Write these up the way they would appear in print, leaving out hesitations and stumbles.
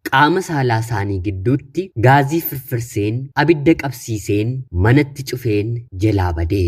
Qaama saalaa isaanii gidduutti gaazii firfirseen abidda qabsiiseen manatti cufeen jalaa bade.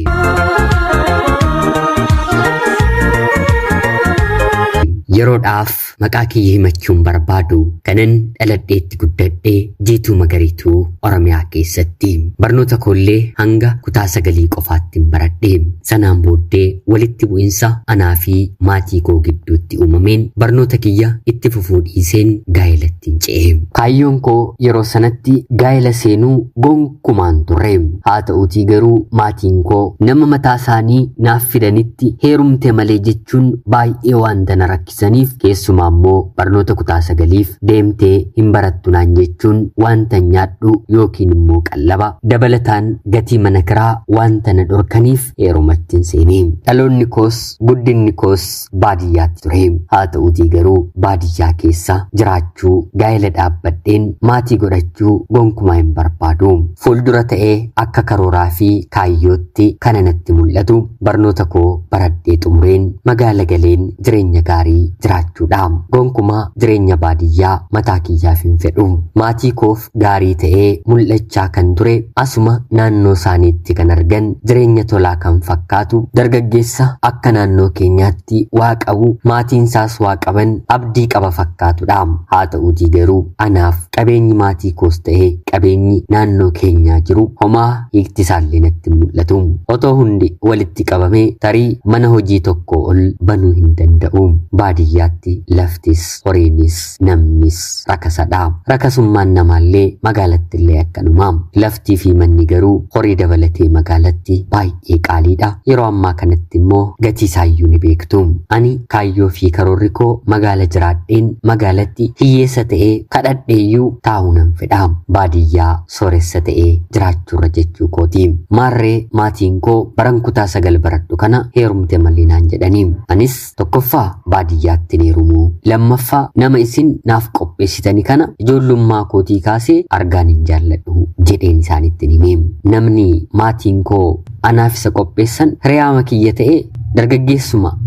Yeroodhaaf maqaa kiyya himachuun barbaadu kanan dhaladheetti guddadhee Jiituu Magariituu Oromiyaa keessatti. Barnoota koollee hanga kutaa 9 qofaatti hin baradhe. Sanaan booddee walitti bu'insa anaa fi maatii koo gidduutti uumameen barnoota kiyya itti fufuu dhiiseen gaa'elatti hin ce'e. Kaayyoon koo yeroo sanatti gaa'ela seenuu gonkumaan turre. Haa ta'uutii garuu maatiin koo nama mataa isaanii naaf fidanitti heerumte malee jechuun baay'ee wanta na rakkisaniif, keessumaa immoo barnoota kutaa 9f deemtee hin barattu naan jechuun wanta nyaadhu yookiin immoo qallaba dabalataan gatii mana kiraa wanta na dhorkaniif heerumatti hin seene. Dhaloonni koos guddinni koos baadiyyaatti ture. Haa ta'uutii garuu baadiyyaa keessa jiraachuu, gaa'ela dhaabbadheen maatii godhachuu gonkumaa hin barbaadu. Fuuldura ta'ee akka karooraa fi kaayyootti kana natti mul'atu barnoota koo baradhee xumureen magaala galeen jireenya gaarii jiraachuudha. Gonkumaa jireenya baadiyyaa mataa kiyyaaf hin fedhu. Maatii koof gaarii ta'ee mul'achaa kan ture asuma naannoo isaaniitti kan argan jireenya tolaa kan fakkaatu dargaggeessa akka naannoo keenyaatti waa qabu, maatiin isaas waa qaban, abdii qaba fakkaatudha. Haa ta'uutii garuu anaaf qabeenyi maatii koos ta'ee qabeenyi naannoo keenyaa jiru homaa hiikti isaallee natti mul'atu. Otoo hundi walitti qabamee tarii mana hojii tokko ol banuu hin danda'u. Baadiyyaatti laftis, horiinis, namnis rakasadha. Rakasummaan namaallee magaalattillee akkanuma. Laftii fi manni garuu horii dabalatee magaalatti baay'ee qaaliidha. Yeroo ammaa kanatti immoo gatii isaayyuu ni beektu. Ani kaayyoo fi karoorri koo magaala jiraadheen magaalatti hiyyeessa ta'ee kadhadheeyyuu taa'uu nan fedha. Baadiyyaa sooressa ta'ee jiraachuurra jechuu kooti. Maarree maatiin koo baran kutaa 9 baradhu kana heerumte malee naan jedhanii. Anis tokkoffaa baadiyyaatti hin heerumuu. Lammaffaa nama isin naaf qopheessitani kana ijoollummaa kootii kaasee argaan hin jaalladhu jedheen isaanitti hime. Namni maatiin koo anaaf isa qopheessan hiriyaama kiyya ta'ee dargaggeessuma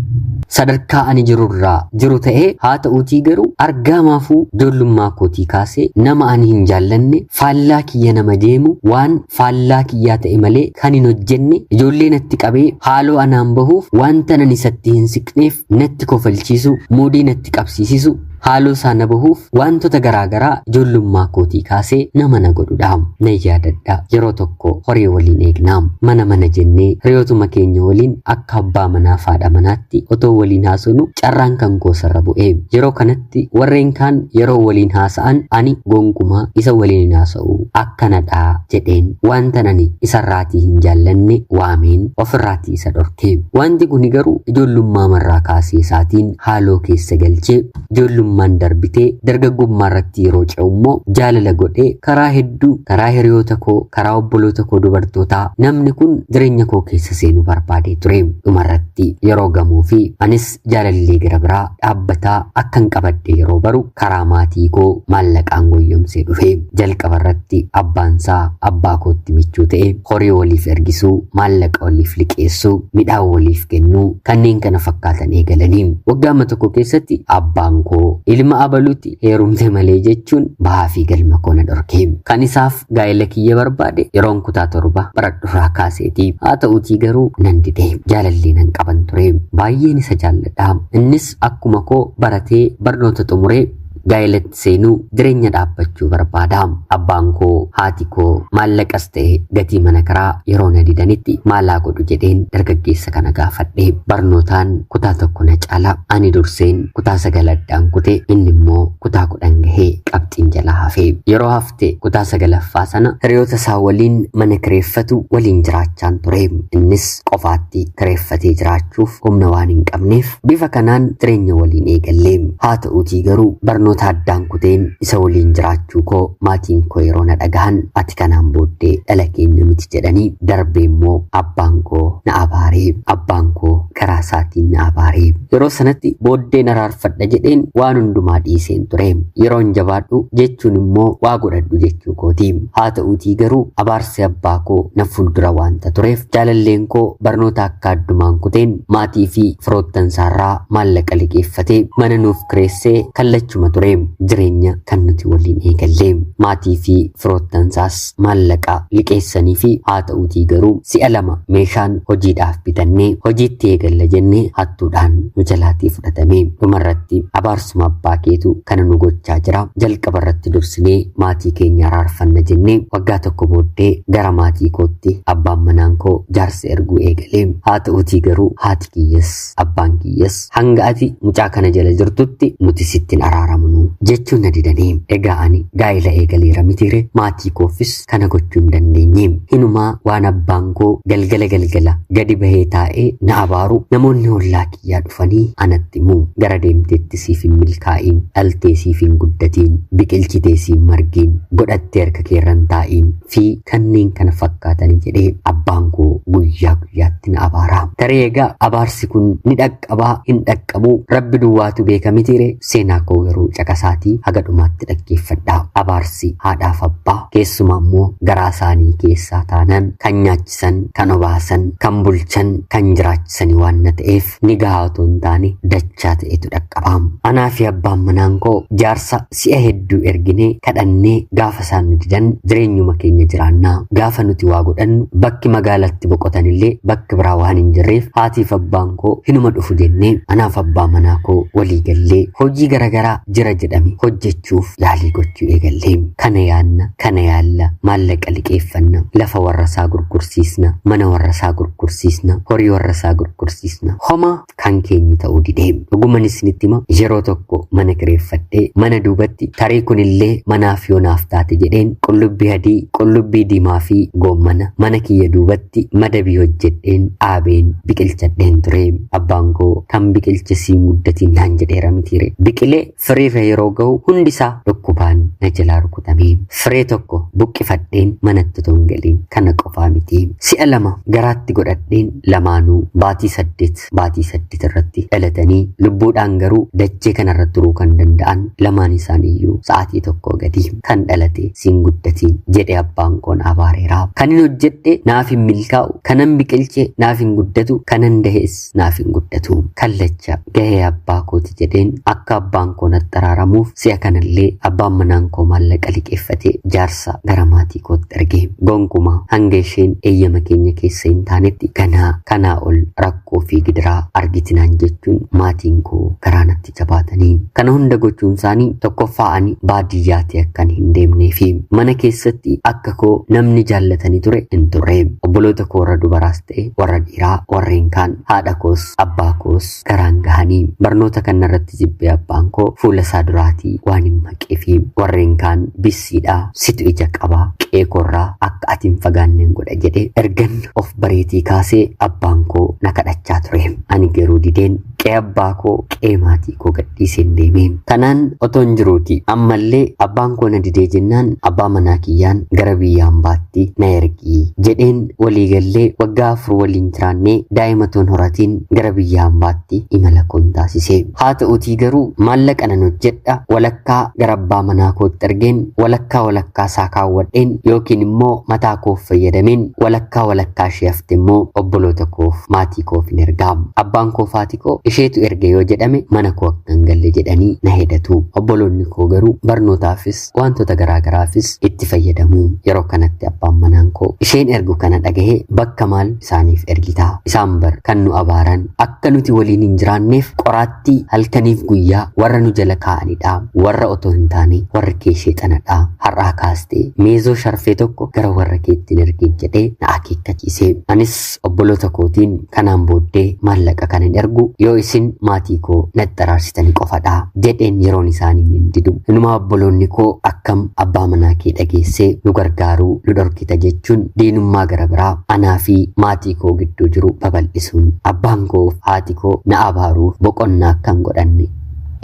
sadarkaa ani jirurraa jiru ta'ee, haa ta'uutii garuu argaamaafuu ijoollummaa kootii kaasee nama ani hin jaallanne, faallaa kiyya nama deemu, waan faallaa kiyyaa ta'e malee kan hin hojjenne, ijoollee natti qabee haaloo anaan bahuuf wanta nan isatti hin siqneef natti kofalchiisu, muudii natti qabsiisisu, haaloo isaa na bahuuf wantoota garaagaraa ijoollummaa kootii kaasee nama na godhudha. Nan yaadadha, yeroo tokko horii waliin eegnaa mana mana jennee hiriyootuma keenya waliin akka abbaa manaa fi haadha manaatti otoo waliin haasofnu carraan kan koosarra bu'e. Yeroo kanatti warreen kaan yeroo waliin haasa'an ani gonkumaa isa waliin hin haasa'u, akkanadha jedheen wanta ani isarraatii hin jaallanne waameen ofirraatii isa dhorke. Wanti kuni garuu ijoollummaa marraa kaasee isaatiin haaloo keessa galchee, ijoollummaan darbitee dargaggummaa irratti yeroo ce'u immoo jaalala godhee karaa hedduu, karaa hiriyoota koo, karaa obboloota koo dubartootaa namni kun jireenya koo keessa seenuu barbaadee ture. Dhumarratti yeroo gamuu fi anis jaalallee gara biraa dhaabbataa akkan qabadhe yeroo baru karaa maatii koo maallaqaan goyyomsee dhufe. Jalqaba irratti abbaan isaa abbaa kootti michuu ta'e, horii waliif ergisuu, maallaqa waliif liqeessuu, midhaan waliif kennuu, kanneen kana fakkaatan eegalanii waggaama tokko keessatti abbaan koo ilma abaluutti heerumte malee jechuun bahaa fi galma koo na dhorke. Kan isaaf gaa'ela kiyya barbaade yeroon kutaa 7 baradhurraa kaaseeti. Haa ta'uutii garuu nan dide. Jaalallee nan qaban ture. Baay'een isa jaalladha. Innis akkuma koo baratee barnoota xumuree gaa'elatti seenuu, jireenya dhaabbachuu barbaada. Abbaan koo, haati koo maallaqas ta'e gatii mana kiraa yeroo na didanitti maalaa godhu jedheen dargaggeessa kana gaafadhe. Barnootaan kutaa 1 na caala. Ani durseen kutaa 9 addaan kute, inni immoo kutaa 10 gahee qabxiin jalaa hafe. Yeroo hafte kutaa 9ffaa sana hiriyoota isaa waliin mana kireeffatu waliin jiraachaan ture. Innis qofaatti kireeffatee jiraachuuf humna waan hin qabneef bifa kanaan jireenya waliin eegalle. Haa ta'uutii garuu barnoota addaan kuteen isa waliin jiraachuu koo maatiin koo yeroo na dhagahan ati kanaan booddee dhala keenya miti jedhanii, darbee immoo abbaan koo na abaaree, abbaan koo karaa isaatiin na abaaree. Yeroo sanatti booddeen araarfadha jedheen waan hundumaa dhiiseen ture. Yeroon jabaadhu jechuun immoo waa godhadhu jechuu kooti. Haa ta'uutii garuu abaarsi abbaa koo na fuuldura waanta tureef jaalalleen koo barnoota akka addumaan kuteen maatii fi firoottansaarraa maallaqa liqeeffatee mana nuuf kireessee kallachuma ture jireenya kan nuti waliin eegalle. Maatii fi firoottansaas maallaqa liqeessanii fi haa ta'uutii garuu si'a 2 meeshaan hojiidhaaf bitannee hojiitti eegalla jennee hattuudhaan nu jalaatii fudhatame. Dhumarratti abaarsuma abbaa keetu kana nu gochaa jira. Jalqaba irratti dursinee maatii keenya araarfanna jennee waggaa tokko booddee gara maatii kootti abbaan manaan koo jaarsa erguu eegale. Haa ta'uutii garuu haati kiyyas abbaan kiyyas hanga ati mucaa kana jala jirtutti nuti sittin araaramnu jechuun na didanii. Egaa ani gaa'ela eegaleera mitiire maatii koofis kana gochuu hin dandeenye. Hinumaa waan abbaan koo galgala galgala gadi bahee taa'ee na abaaru namoonni ollaa kiyyaa dhufanii anatti himu. Gara deemteetti siif hin milkaa'iin, dhaltee siif hin guddatiin, biqilchitee siif hin margiin, godhattee harka keerran taa'iin fi kanneen kana fakkaatanii jedhee abbaan koo guyyaa guyyaatti na abaara. Taree egaa abaarsi kun ni dhaqqabaa hin dhaqqabuu rabbi duwwaatu beeka mitiire. Seenaa koo garuu caqasaatii haga dhumaatti dhaggeeffadhaa. Abaarsi haadhaaf abbaa keessumaa immoo garaa isaanii keessaa taanaan kan nyaachisan, kan obaasan, kan bulchan, kan jiraachisanii waan na ta'eef ni gahaa otoo hin taane dachaa ta'etu dhaqqabaa. Anaa fi abbaan manaan koo jaarsa si'a hedduu erginee kadhannee gaafa isaan nu didan jireenyuma keenya jiraannaa. Gaafa nuti waa godhannu bakki magaalatti boqotanillee bakki biraa waan hin jirreef haatiif abbaan koo hinuma dhufu jennee anaaf abbaa manaa koo walii gallee hojii garaagaraa jira jedhame hojjechuuf yaalii gochuu eegallee. Kana yaanna, kana yaalla, maallaqa liqeeffanna, lafa warra isaa gurgursiisna, mana warra isaa gurgursiisna, horii warra isaa gurgursiisna. Homaa kan keenyi ta'uu didee. Dhuguman isinitti hima, yeroo tokko mana kireeffadhee mana duubatti tarii kunillee manaaf yoo naaf taate jedheen qullubbii adii, qullubbii diimaa fi goommana mana kiyya duubatti madabii hojjedheen dhaabeen biqilchadheen ture. Abbaan koo kan biqilche siin guddatiin naan jedheera mitiire. Biqilee firiirra yeroo ga'u hundisaa dhukkubaan na jalaa rukutame. Firee tokko buqqifadheen manatti otoo hin galiin. Kana qofaa miti. Si'a 2 garaatti godhadheen lamaanuu baatii 8 baatii 8 irratti dhalatanii lubbuudhaan garuu dachee kanarra turuu kan danda'an lamaan isaaniiyyuu sa'aatii 1 gadi kan dhalate siin guddatiin jedhe abbaan koon abaareera. Kan hin hojjedhe naaf hin milkaa'u, kanan biqilche naaf hin guddatu, kanan dahes naaf hin guddatu. Kallacha gahee abbaa kooti jedheen akka abbaan koo natti araaramuuf si'a kanallee abbaan manaan koo maallaqa liqeeffatee jaarsa gara maatii kootti erge. Gonkumaa hanga isheen eeyyama keenya keessa hin taanetti ganaa kanaa ol rakkoo fi gidiraa argitinaan jechuun maatiin koo garaa natti jabaatanii. Kana hunda gochuun isaanii tokkoffaa ani baadiyyaatti akkan hin deemnee fi mana keessatti akka koo namni jaallatanii ture hin turre. Obboloota koo warra dubaraas ta'e warra dhiiraa warreen kaan haadha koos abbaa koos garaan gahanii barnoota kanarratti jibbee abbaan koo fuula isaa duraatii waan hin maqee fi warreen kaan bissiidhaa situ ija qabaa qeekorraa akka ati hin fagaanneen godha jedhee ergan of bareetii kaasee abbaan koo na kadhachaa ture. Ani garuu dideen qe'ee abbaa koo qe'ee maatii koo gadhiiseen deeme. Kanaan otoo hin jiruuti ammallee abbaan koo na didee jennaan abbaa manaa kiyyaan gara biyya hambaatti na ergi jedheen waliigallee waggaa 4 waliin jiraannee daa'ima toon horatiin gara biyya hambaatti imala koon taasise. Haa ta'uutii garuu maallaqa nan hojjedha walakkaa gara abbaa manaa kootti ergeen walakkaa walakkaa isaa kaawwadheen yookiin immoo mataa koof fayyadameen walakkaa walakkaa ishee hafte immoo obboloota koof maatii koof hin ergaa. Abbaan koo haati koo isheetu erge yoo jedhame mana koo akka hin galle jedhanii na hedatu. Obboloonni koo garuu barnootaafis wantoota garaagaraafis itti fayyadamu. Yeroo kanatti abbaan manaan koo isheen ergu kana dhagahee bakka maal isaaniif ergitaa? Isaan bar kan nu abaaran akka nuti waliin hin jiraanneef qoraattii halkaniif guyyaa warra nu jala kaa'anidha. Warra otoo hin taane warra kee sheexanadha. Har'aa kaastee meezoo sharfee tokko gara warra keetti hin ergin jedhee na akeekkachiise. Anis obboloota kootiin kanaan booddee maallaqa kan hin ergu yoo isin maatii koo natti araarsitanii qofadha jedheen yeroon isaanii hin didu. Inumaa obboloonni koo akkam abbaa manaa kee dhageessee nu gargaaruu nu dhorkita jechuun diinummaa gara biraa anaa fi maatii koo gidduu jiru babal'isuun abbaan koo haati koo na abaaruuf boqonnaa akkan godhanne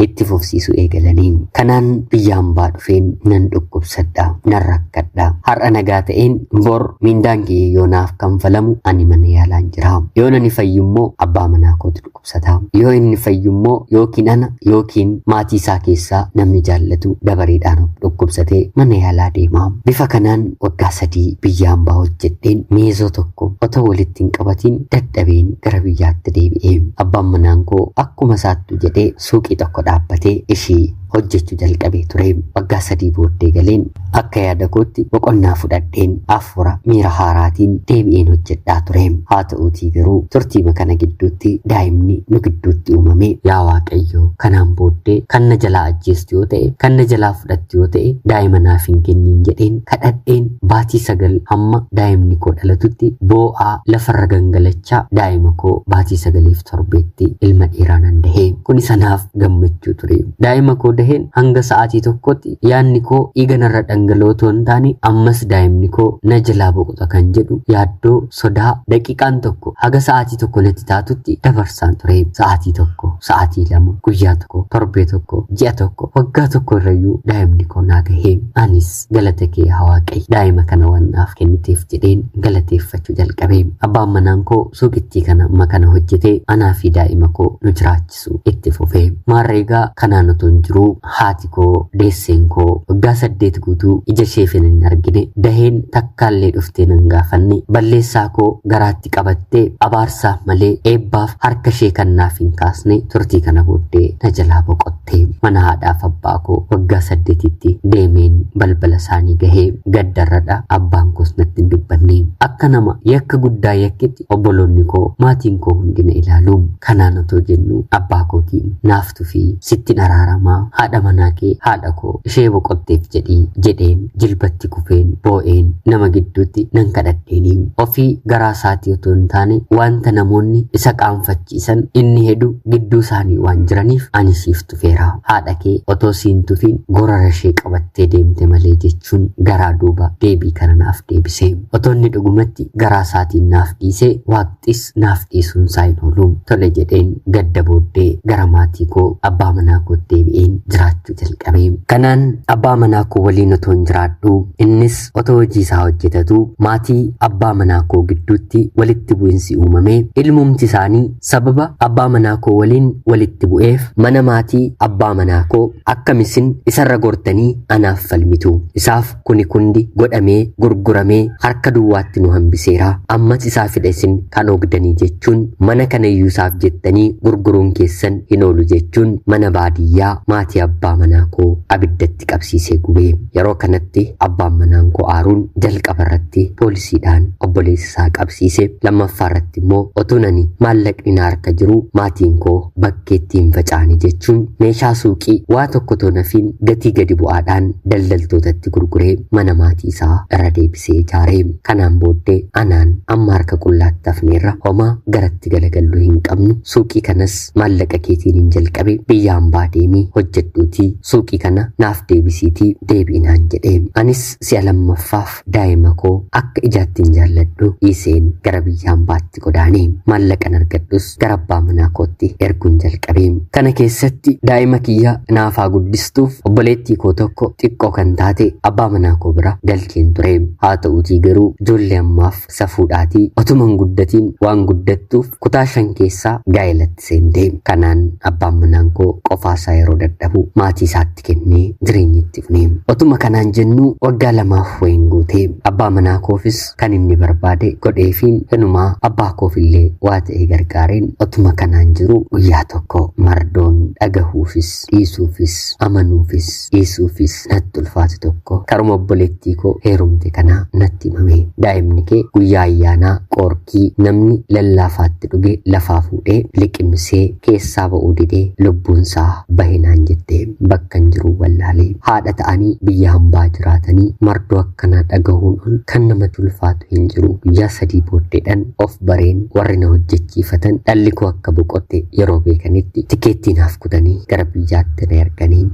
itti fufsiisuu eegalanii. Kanaan biyya hambaa dhufeen nan dhukkubsadha, nan rakkadha. Har'a nagaa ta'een bor miindaan kiyya yoo naaf kanfalamu ani mana yaalaan jira. Yoo nani fayyummoo abbaa manaa kootu dhukkubsata. Yoo inni fayyummoo yookiin ana yookiin maatii isaa keessaa namni jaallatu dabareedhaan dhukkubsatee mana yaalaa deema. Bifa kanaan waggaa 3 biyya hambaa hojjedheen meezoo tokko otoo walitti hin qabatiin dadhabeen gara biyyaatti deebi'e. Abbaan manaan koo akkuma isaattu jedhee suuqii tokko dhaabbatee ishii hojjechuu jalqabee ture. Waggaa 3 booddee galeen akka yaada kootti boqonnaa fudhadheen afura miira haaraatiin deebi'een hojjedhaa ture. Haa ta'uutii garuu turtiima kana gidduutti daa'imni nu gidduutti uumame. Yaa Waaqayyo, kanaan booddee kan na jalaa ajjeestu yoo ta'e, kan na jalaa fudhattu yoo ta'e daa'ima naaf hin kenniin jedheen kadhadheen baatii 9 hamma daa'imni koo dhalatutti boo'aa lafarra gangalachaa daa'ima koo baatii 9 fi 7tti ilma dhiiraa nan dahee. Kuni sanaaf gammachuu ture. Daa'ima koo daheen hanga sa'aatii 1tti yaadni koo dhiiga narra dhangala'oo otoo hin taane ammas daa'imni koo na jalaa boqota kan jedhu yaaddoo sodaa daqiiqaan 1 haga sa'aatii 1 natti taatutti dabarsaan ture. Sa'aatii 1, sa'aatii 2, guyyaa 1, torbee 1, ji'a 1, waggaa 1 irrayyuu daa'imni koo naa gahee. Anis galata kee yaa Waaqayyo, daa'ima kana waan naaf kenniteef jedheen galateeffachuu jalqabe. Abbaan manaan koo suuqittii kana amma kana hojjetee anaa fi daa'ima koo nu jiraachisu itti fufe. Maarreegaa kanaan otoo hin jiruu haati koo deesseen koo waggaa 8 guutuu ija ishee hin argine, daheen takkaallee dhuftee nan gaafanne, balleessaa koo garaatti qabattee abaarsaaf malee eebbaaf harka ishee kan naaf hin kaasne turtii kana booddee na jalaa boqotte. Mana haadhaaf abbaa koo waggaa 8tti deemeen balbala isaanii gahee gaddarradha. Abbaan koos natti hin dubbanne. Akka nama yakka guddaa yakkitti obboloonni koo maatiin koo hundi na ilaalu. Kanaan otoo jennu abbaa kootiin naaftuu fi sittin araaramaa, haadha manaa kee haadha koo ishee boqotteef jedhii jedheen jilbatti kufeen boo'een nama gidduutti nan kadhadheeni. Ofii garaa isaatii otoo hin taane wanta namoonni isa qaanfachiisan inni hedu gidduu isaanii waan jiraniif ani siif tufeera. Haadha kee otoo siin tufiin gorora ishee qabattee deemte malee jechuun garaa duuba deebii kana naaf deebise. Otoo inni dhugumatti garaa isaatiin naaf dhiise waaqxis naaf dhiisuun isaa hin oolu. Tole jedheen gadda booddee gara maatii koo abbaa manaa kootti deebi'een jiraachuu jalqabe. Kanaan abbaa manaa koo waliin otoo hin jiraadhu, innis otoo hojii isaa hojjetatu maatii abbaa manaa koo gidduutti walitti bu'insi uumame. Ilmumti isaanii sababa abbaa manaa koo waliin walitti bu'eef mana maatii abbaa manaa koo akkamisin isarra gortanii anaaf falmitu. Isaaf kuni kundi godhamee gurguramee harka duwwaatti nu hambiseera. Ammas isaa fedha isin kan oogdanii jechuun mana kana iyyuu isaaf jettanii gurguruun keessan hin oolu jechuun mana baadiyyaa maatii abbaa manaa koo abiddatti qabsiisee gubee. Yeroo kanatti abbaan manaan koo aaruun jalqaba irratti poolisiidhaan obboleessa isaa qabsiise. Lammaffaa irratti immoo otoo nani maallaqni na harka jiru maatiin koo bakkeetti hin facaane jechuun meeshaa suuqii waa tokko otoo nafiin gatii gadi bu'aadhaan daldaltootatti gurguree mana maatii isaa irra deebisee ijaare. Kanaan booddee anaan amma harka qullaatti hafneerra, homaa garatti galagallu hin qabnu, suuqii kanas maallaqa keetiin hin jalqabe, biyya hambaa deemii hojjedhuutii suuqii kana naaf deebisiitii deebi'inaan jedhe. Anis si'a lammaffaaf daa'ima koo akka ijaatti hin jaalladhu dhiiseen gara biyya hambaatti godaane. Maallaqan argadhus gara abbaa manaa kootti erguun jalqabe. Kana keessatti daa'ima kiyya naafaa guddistuuf obboleettii koo tokko xiqqoo kan taate abbaa manaa koo bira galcheen ture. Haa ta'uutii garuu ijoollee ammaaf safuudhaatii otuma hin guddatiin waan guddattuuf kutaa 5 keessaa gaa'elatti seente. Kanaan abbaan manaan koo qofaasaa yeroo dadhabu maatii isaatti kennee jireenya itti fufne. Otuma kanaan jennu waggaa 2 wayiin guute. Abbaa manaa koofis kan inni barbaade godheefiin hinumaa abbaa koofillee waa ta'e gargaareen otuma kanaan jiru guyyaa tokko mardoon dhagahuufis dhiisuufis amanuufis dhiisuufis natti ulfaate tokko karuma obboleettii koo heerumte kana natti himame. Daa'imni kee guyyaa ayyaanaa qorkii namni lallaafaatti dhuge lafaa fuudhee liqimsee keessaa ba'uu didee lubbuunsaa bahinaan jette. Bakka hin jiru wallaalee. Haadha ta'anii biyya hambaa jiraatanii mardoo akkanaa dhagahuun ol kan namatti ulfaatu hin jiru. Guyyaa 3 booddeedhaan of bareen warri na hojjechiifatan dhalli koo akka boqotte yeroo beekanitti tikeettii naaf kutanii gara biyyaatti na erganii.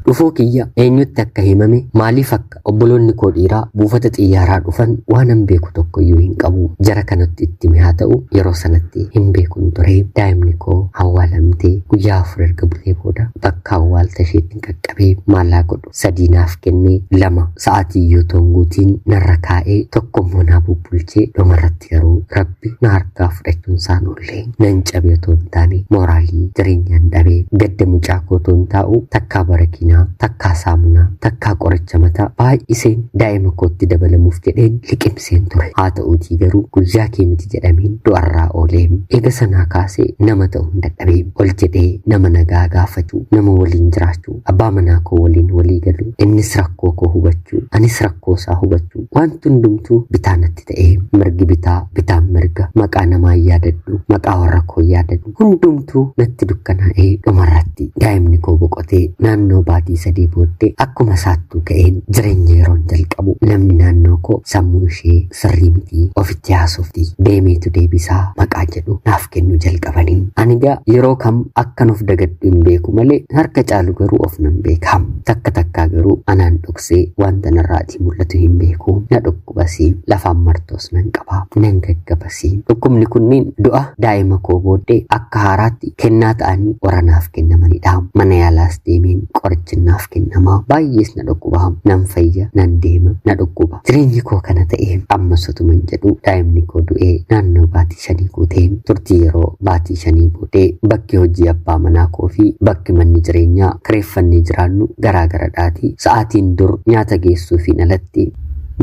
Dhufuu kiyya eenyutti akka himame, maaliif akka obboloonni koo dhiiraa buufata xiyyaaraa dhufan waanan beeku tokkoyyuu hin qabu. Jara kanatti itti haa ta'u yeroo sanatti hin beekun ture. Daa'imni koo awwaalamtee guyyaa 4 erga bulee booda bakka awwaalta isheetti qaqqabee maalaa godhu 3 naaf kennee 2 sa'aatii yoo toonguutiin narra kaa'ee 1 immoo naa bubbulchee dhumarratti garuu rabbi na harkaa fudhachuun isaan oollee nan cabee otoo hin taane mooraalii jireenyaan dhabee gadda mucaa koo otoo hin taa'u takkaa barakinaa takkaa saamunaa takkaa qoricha mataa baay'iseen daa'ima kootti dabalamuuf jedheen liqimseen ture. Haa ta'uutii garuu guyyaa kee miti jedhameen du'arraa oolee eega sanaa kaasee nama ta'uu hin dadhabee ol jedhee nama nagaa gaafachuu, nama waliin jiraachuu, abbaa manaa koo waliin walii galuu, innis rakkoo koo hubachuu, anis rakkoo isaa hubachuu, wanti hundumtuu bitaa natti ta'ee mirgi bitaa bitaan mirga, maqaa namaa yaadadhu, maqaa warra koo yaadadhu, hundumtuu natti dukkanaa'ee dhumarratti daa'imni koo boqotee naannoo baatii 3 booddee akkuma saattuu ka'een jireenya yeroon jalqabu namni naannoo koo sammuu ishee sirrii miti ofitti haasofti deemeetu deebisaa maqaa jedhu naaf kennu jalqabanii. Ani egaa yeroo kam akkan of dagadhu hin beeku malee harka caalu garuu of nan beeka. Takka takkaa garuu anaan dhoksee wanta narraatii mul'atu hin beeku. Na dhukkubasii lafaan martoos nan qaba, nan gaggabasii. Dhukkubni kunniin du'a daa'ima koo booddee akka haaraatti kennaa ta'anii waranaaf kennamanidha. Mana yaalaas deemeen qorichi naaf kennama. Baay'ees na dhukkuba, nan fayya, nan deema, na dhukkuba. Jireenyi koo kana ta'e ammas otuma hin jedhu daa'imni koo du'ee naannoo baatii 5 guutee turtii yeroo baatii 5 booddee bakki hojii abbaa manaa koo fi bakki manni jireenyaa kireeffannee jiraannu garaa garadhaati. Sa'aatiin dur nyaata geessuufiin alatti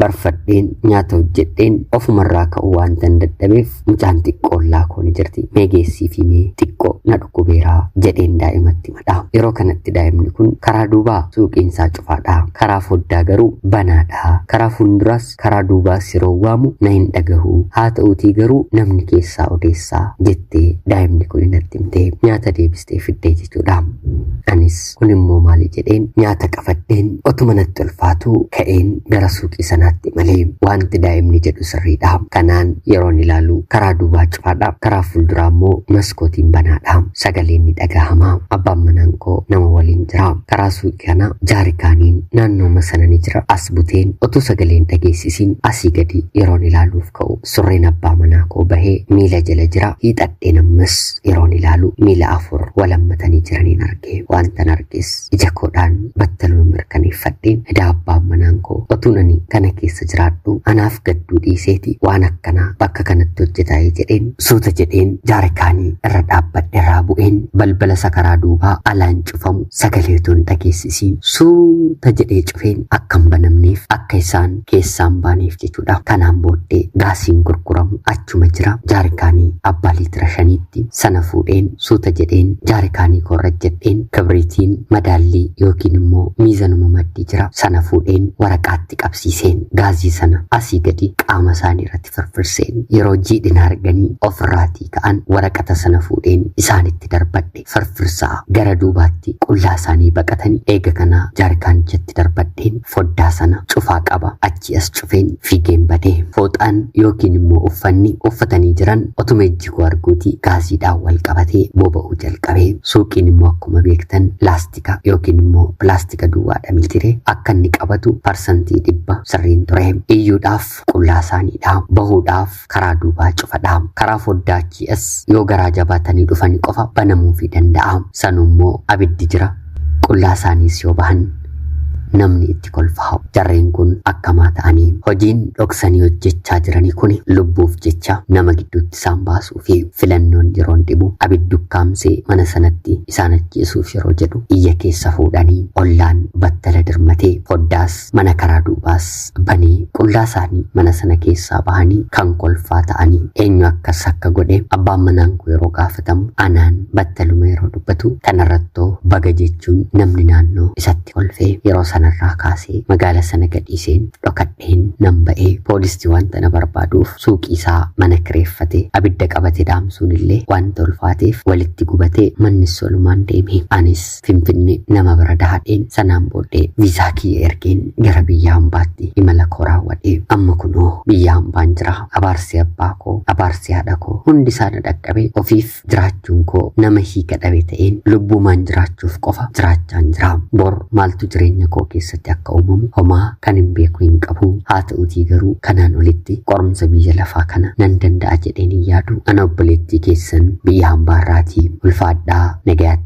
barfadheen nyaata hojjedheen ofumarraa ka'uu waanta hin dadhabeef mucaan xiqqoollaa koo ni jirti. Mee geessii fi mee xiqqoo na dhukkubeeraa jedheen daa'imatti madha. Yeroo kanatti daa'imni kun karaa duubaa suuqiin isaa cufaadha. Karaa foddaa garuu banaadha. Karaa fuulduraas karaa duubaas yeroo waamu na hin dhagahu. Haa ta'uutii garuu namni keessaa odeessaa jettee daa'imni kun natti himtee nyaata deebistee fiddee jechuudha. Anis kun immoo maali jedheen nyaata qabadheen otuma natti ulfaatu ka'een gara suuqii sanaatti malee wanti daa'imni jedhu sirriidha. Kanaan yeroon ilaalu karaa duubaa cufaadha. Karaa fuulduraa immoo maskootiin banaadha. Sagaleen ni dhagahama. Abbaan manaan koo nama waliin jira. Karaa suuqii kana jaarikaaniin naannooma sana ni jira. As buteen otoo sagaleen dhageessisiin asii gadi yeroon ilaaluuf ka'u surreen abbaa manaa koo bahee miila jala jira. Hiixadheen ammas yeroon ilaalu miila 4 walammatanii jiraniin arge. Wantan arges ija koodhaan battaluma mirkaneeffadheen edaa abbaan manaan koo otuun ani kana keessa jiraadhu anaaf gadduu dhiiseeti waan akkanaa bakka kanatti hojjetaa'ee jedheen suuta jedheen jaarikaanii irra dhaabbadhe irraa bu'een balbala sakaraa duubaa alaan cufamu sagalee utuu hin dhageessisiin suuta jedhee cufeen akka hin banamneef akka isaan keessaan baaneef jechuudha. Kanaan booddee gaasiin gurguramu achuma jira. Jaarikaanii abbaa liitira 5tti sana fuudheen suuta jedheen jaarikaanii koorra jedheen kibriitiin madaallii yookiin immoo miizanuma maddii jira sana fuudheen waraqaatti qabsiiseen gaazii sana asii gadi qaama isaanii irratti firfirseen yeroo jiidhina arganii ofirraatii ka'an waraqata sana fuudheen isaanitti darbadhe firfirsaa gara duubaatti qullaa isaanii baqatanii eega kanaa jaarikaanichatti darbadheen foddaa sana cufaa qaba achi as cufeen fiigeen badee fooxaan yookiin immoo uffanni uffatanii jiran otuma ijji koo arguutii gaaziidhaan wal qabatee boba'uu jalqabee suuqiin immoo akkuma beektan laastika yookiin immoo pilaastika duwwaadha mitire akka inni qabatu 100% sirriin ture. Iyyuudhaaf qullaa isaaniidha. Bahuudhaaf karaa duubaa cufadha. Karaa foddaa achi as yoo garaa jabaatanii dhufanii qofa banamuufii danda'a. Sanummoo abiddi jira. Qullaa isaaniis yoo bahan namni itti kolfaa. Jarreen kun akkamaa ta'anii hojiin dhoksanii hojjechaa jiranii kun lubbuuf jecha nama gidduutti isaan baasuu fi filannoon yeroon dhibu abiddi ukkaamsee mana sanatti isaan ajjeesuuf yeroo jedhu iyya keessa fuudhanii ollaan battala dirmatee foddaas mana karaa duubaas banee qullaa isaanii mana sana keessaa bahanii kan kolfaa ta'anii eenyu akkas akka godhe abbaan manaan kun yeroo gaafatamu anaan battaluma yeroo dubbatu kanarrattoo baga jechuun namni naannoo isatti kolfee yeroo Sanarraa kaasee magaala sana gadhiiseen dhokadheen nan ba'ee. Poolisii wanta na barbaaduuf suuqii isaa mana kireeffate abidda qabate dhaamsuun illee wanta ulfaateef walitti gubatee mannis solumaan deeme. Anis Finfinne nama bira daadheen sanaan booddee viizaa kiyya ergeen gara biyya hambaatti imala koo raawwadhe. Amma kunoo biyya hambaan jira. Abaarsi abbaa koo, abaarsi haadha koo hundi isaa na dhaqqabe. Ofiif jiraachuun koo nama hiika dhabe ta'een lubbumaan jiraachuuf qofa jiraachaan jira. Bor maaltu jireenya koo keessatti akka uumamu homaa kan hin beeku hin qabu. Haa ta'utii garuu kanaan olitti qorumsa biyya lafaa kana nan danda'a jedheen hin yaadu. Ana obboleettii keessan biyya hambaarraatii, ulfaadhaa, nagayaatti.